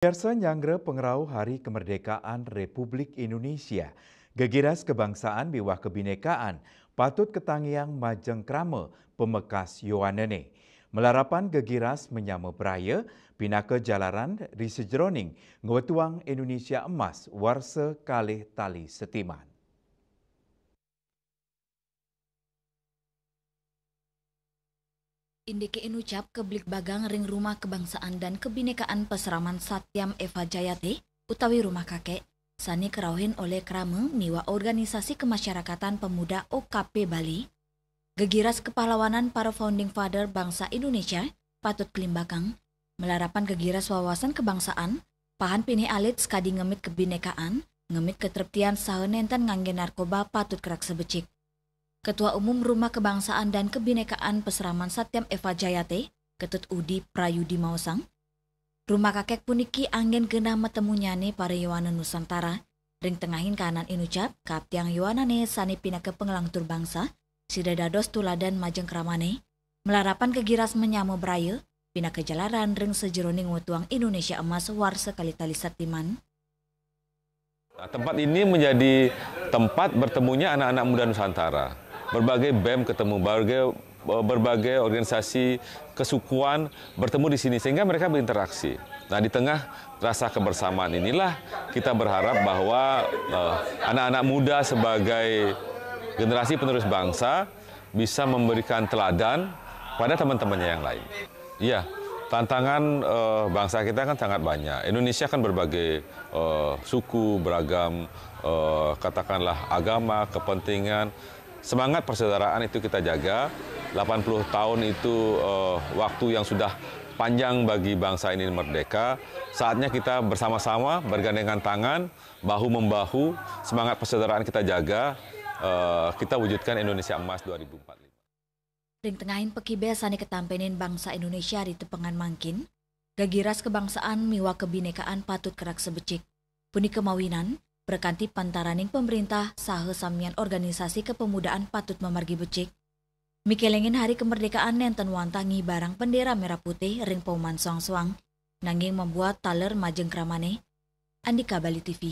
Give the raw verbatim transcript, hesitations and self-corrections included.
Biasa nyanggra pangrauh Hari Kemerdekaan Republik Indonesia, gegiras kebangsaan miwah kebinekaan patut katangiang majeng krama pamekas yowanane. Malarapan gegiras manyama braya pinaka jalaran ri sajeroning ngwetuang Indonesia Emas warsa kalih tali setiman. Indike inucap ka bligbagang ring Rumah Kebangsaan dan Kebinekaan Pasraman Satyam Eva Jayate utawi Rumah Kakek, sane karauhin olih krama miwah organisasi kemasyarakatan pemuda O K P Bali, gegiras kepahlawanan para founding father bangsa Indonesia patut kalimbakang, malarapan gegiras wawasan kebangsaan, pahan pinih alit sakadi ngemit kebinekaan, ngemit katreptian saha nenten ngangge narkoba patut kareksa becik. Ketua Umum Rumah Kebangsaan dan Kebinekaan Pasraman Satyam Eva Jayate, Ketut Udi Prayudi maosang, Rumah Kakek puniki anggen genah matemunyane para yowana Nusantara, ring tengahing kahanan inucap, kaaptiang yowanane sane pinaka panglangtur bangsa, sida dados tuladan majeng kramane, malarapan gegiras manyama braya, pinaka jalaran ring sajeroning wetuang Indonesia Emas warsa kalih tali setiman. Nah, tempat ini menjadi tempat bertemunya anak-anak muda Nusantara. Berbagai bem ketemu, berbagai, berbagai organisasi kesukuan bertemu di sini sehingga mereka berinteraksi. Nah, di tengah rasa kebersamaan inilah kita berharap bahwa, eh, anak-anak muda sebagai generasi penerus bangsa bisa memberikan teladan pada teman-temannya yang lain. Iya, tantangan, eh, bangsa kita kan sangat banyak. Indonesia kan berbagai, eh, suku, beragam, eh, katakanlah agama, kepentingan. Semangat persaudaraan itu kita jaga. Delapan puluh tahun itu, eh, waktu yang sudah panjang bagi bangsa ini merdeka. Saatnya kita bersama-sama bergandengan tangan, bahu-membahu, semangat persaudaraan kita jaga, eh, kita wujudkan Indonesia Emas dua ribu empat puluh lima. Ring tengahing pakibeh sane katampenin bangsa Indonesia di tepengan mangkin, gegiras kebangsaan miwah kebinekaan patut kareksa becik. Punika mawinan, prakanti pantaraning pemerintah saha samian organisasi kepemudaan patut mamargi becik. Mikelengin Hari Kemerdekaan nenten wantah ngibarang bendera merah putih ring pauman soang-soang, nanging mabuat taler majeng kramane. Andika Bali T V,